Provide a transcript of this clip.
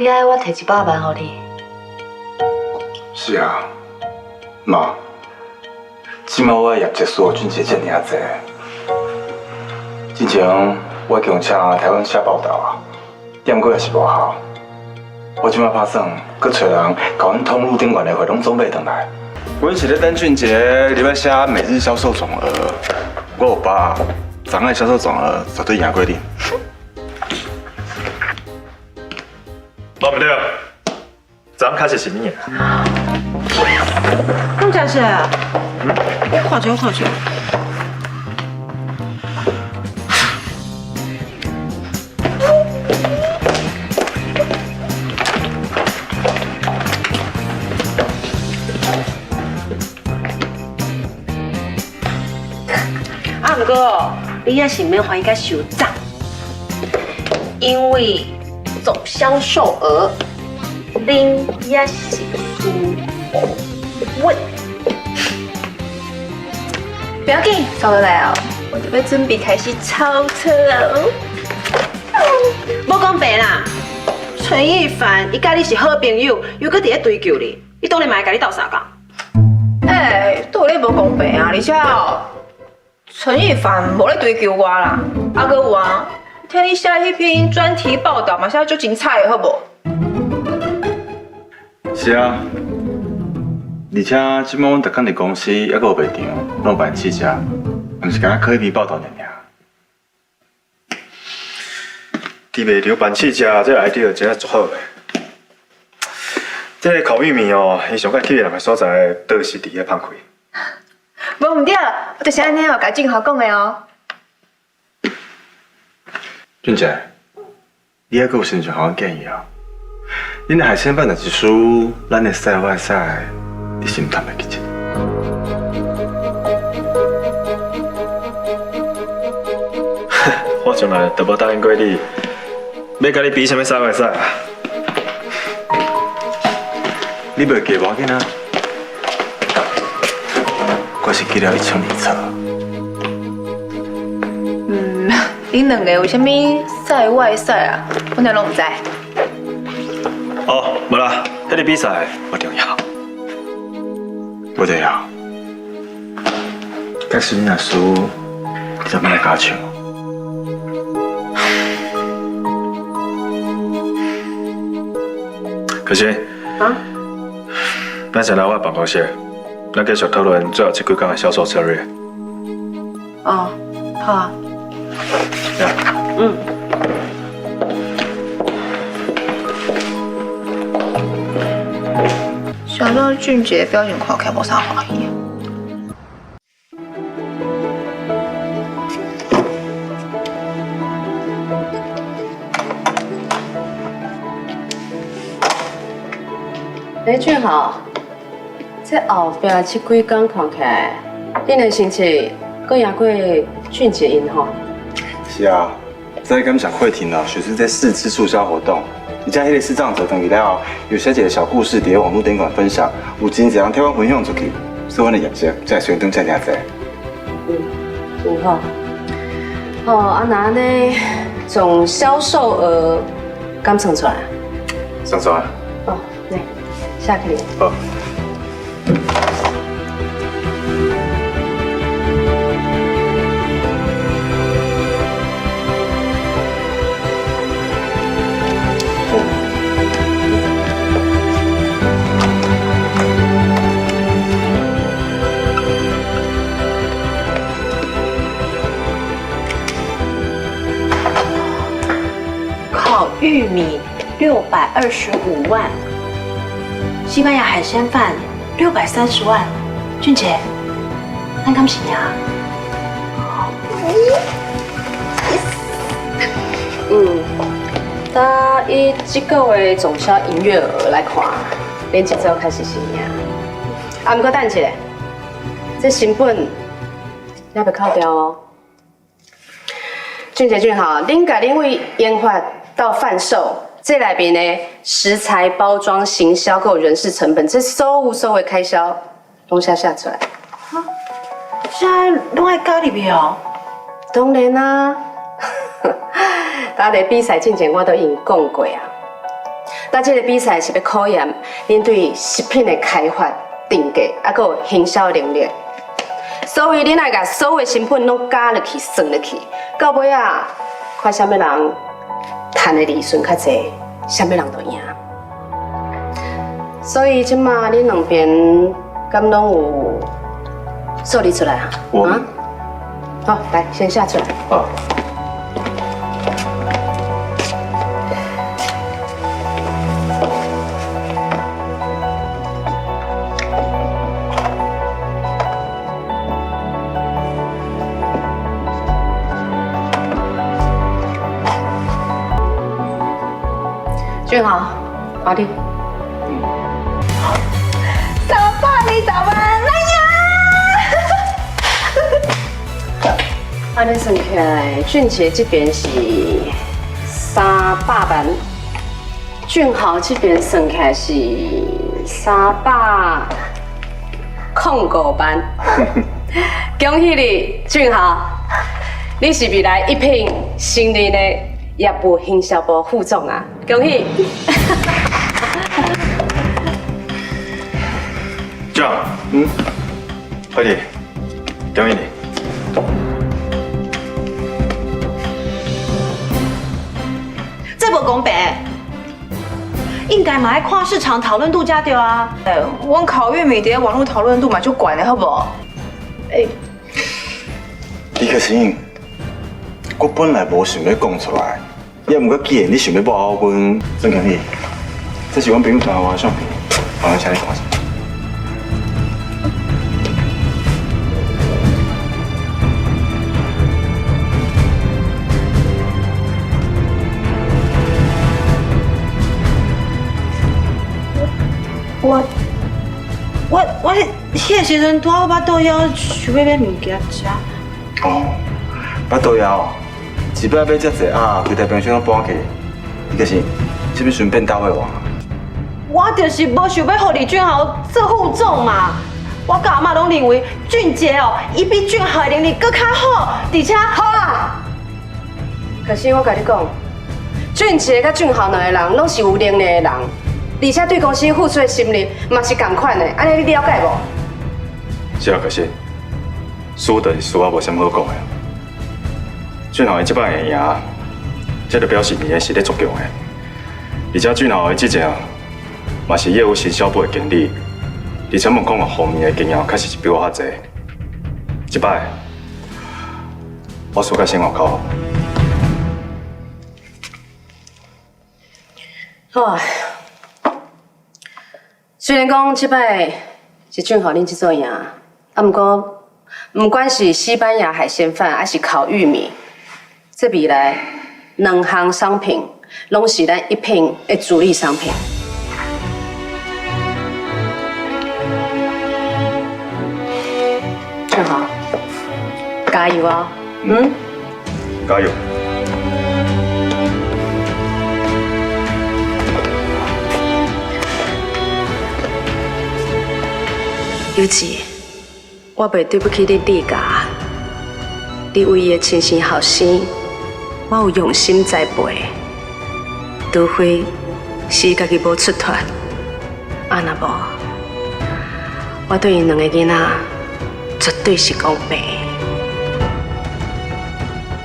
你愛我提100萬予你？是啊，媽，這擺我的業績輸予俊傑這爾濟，之前我共請台灣寫報道啊，毋過也是無效。我這擺拍算，閣揣人共阮通路頂懸的貨攏總買轉來。阮是咧等俊傑入來寫每日銷售總額，我有把握，昨昏的銷售總額絕對贏過你。無毋對，昨昏確實是你贏。敢真是？我看者，我看者。啊，毋過你也是免歡喜甲傷早，因為總銷售額恁也是輸阮。不要緊，收落來哦，我就欲準備開始超車了。無講白啦，陳一凡伊佮你是好朋友，又閣佇咧追究你，伊當然嘛會共你鬥相共。欸，對你無公平啊！而且哦，陳一凡無咧追究我啦，啊，閣有啊，聽你寫彼篇專題報道嘛，寫足精彩的，好無？是啊，而且這擺阮逐工佇公司，猶閣有賣場，攏有辦試食，毋是干焦靠彼篇報道爾爾。佇賣場辦試食，這個 idea 真正足好的。這個烤玉米哦，伊上蓋吸引人的所在，就是佇咧芳氣。無毋對，我就是按呢哦，共俊豪講的哦。俊傑，你猶閣有心情予阮建議啊？恁的海鮮飯若是輸，咱的賽外賽，你是毋趁袂起錢？我從來都無答應過你，欲共你比啥物賽外賽啊？你袂記無要緊啊，我是記了一清二楚。嗯，恁兩個有啥物賽外賽啊？我哪攏毋知。哦，無啦，彼個比賽無重要。無重要。假使你若輸，你就莫來共我唱。可是，啊？咱先來我辦公室，咱繼續討論最後這幾工的銷售策略。哦，好啊。嗯。想說俊傑表情看起來無啥歡喜。欸，俊豪，這後壁這幾工看起來，恁的成績閣贏過俊傑𪜶吼。是啊，再感謝慧婷啊，學生在試吃促銷活動，而且彼個視障者轉去了後，又寫一個小故事佇網路頂懸分享，有真濟人替阮分享出去，所以阮的業績才會相當遮爾濟。嗯，真好。哦，啊那按呢，總銷售額敢算出來？算出來。哦，來，寫起來。好。烤玉米625萬，西班牙海鮮飯630萬，俊傑，咱敢是贏？嗯，但以這個月總銷營業額來看，恁這周開始是贏。啊，毋過等一下，這成本猶未扣掉哦。俊傑俊豪，恁共恁為研發到販售，這內面的食材、包裝、行銷、閣有人事成本，這所有所有的開銷，攏寫寫出來。啊，這攏愛加入去哦？當然啦，當咧比賽進前我都已經講過啊。但這个比赛是欲考验恁对食品的开发、定价，犹阁有行销能力。所以恁爱共所有的成本拢加落去、算落去，到尾仔，看啥物人趁的利润较济，啥物人就赢。所以这马恁两边敢拢有数字出来啊？我啊好，来先写出来。啊。俊豪，阿弟。 320万，哎呀！按呢算起来，俊杰这边是300万，俊豪这边算起来是305万。恭喜你，俊豪，你是未来一品新任的业务行销部副总啊！恭喜！这样，快点，恭喜你。这无公平，应该嘛爱看市场讨论度才对啊。哎，阮烤玉米伫网路讨论度嘛足悬的，好无？哎，李克勤，我本来无想欲讲出来，也毋过既然你想欲抹黑阮孙经理，这是阮朋友传予我的相片，我请你看一下。我彼个时阵拄好腹肚枵，想欲买物件食。哦，腹肚枵，一摆买遮济鸭，规台冰箱拢搬去，李克勤，是欲顺便斗货换？我就是无想欲予李俊豪做副总嘛。我佮阿嬷拢认为俊杰哦，伊比俊豪的能力阁较好，而且好啦。可是我共你讲，俊杰佮俊豪两个人拢是有能力的人，而且对公司付出的心力嘛是仝款的，按呢你了解无？是啊，可是输就是输啊，无啥物好讲的。俊豪伊这摆会赢，这就表示伊的实力足强的。而且俊豪的之前嘛是业务行销部的经理，而且门控方面的经验确实是比我较济。这摆我输甲生活较好。好，虽然讲这摆是俊豪恁这组赢，啊，毋过毋管是西班牙海鲜饭，还是烤玉米，这未来两项商品拢是咱一品的主力商品。俊豪，加油啊！嗯，加油！尤志，我袂对不起你弟家，你唯一的亲生后生，我有用心栽培，除非是伊家己无出脱，啊若无，我对𪜶两个囡仔绝对是公平。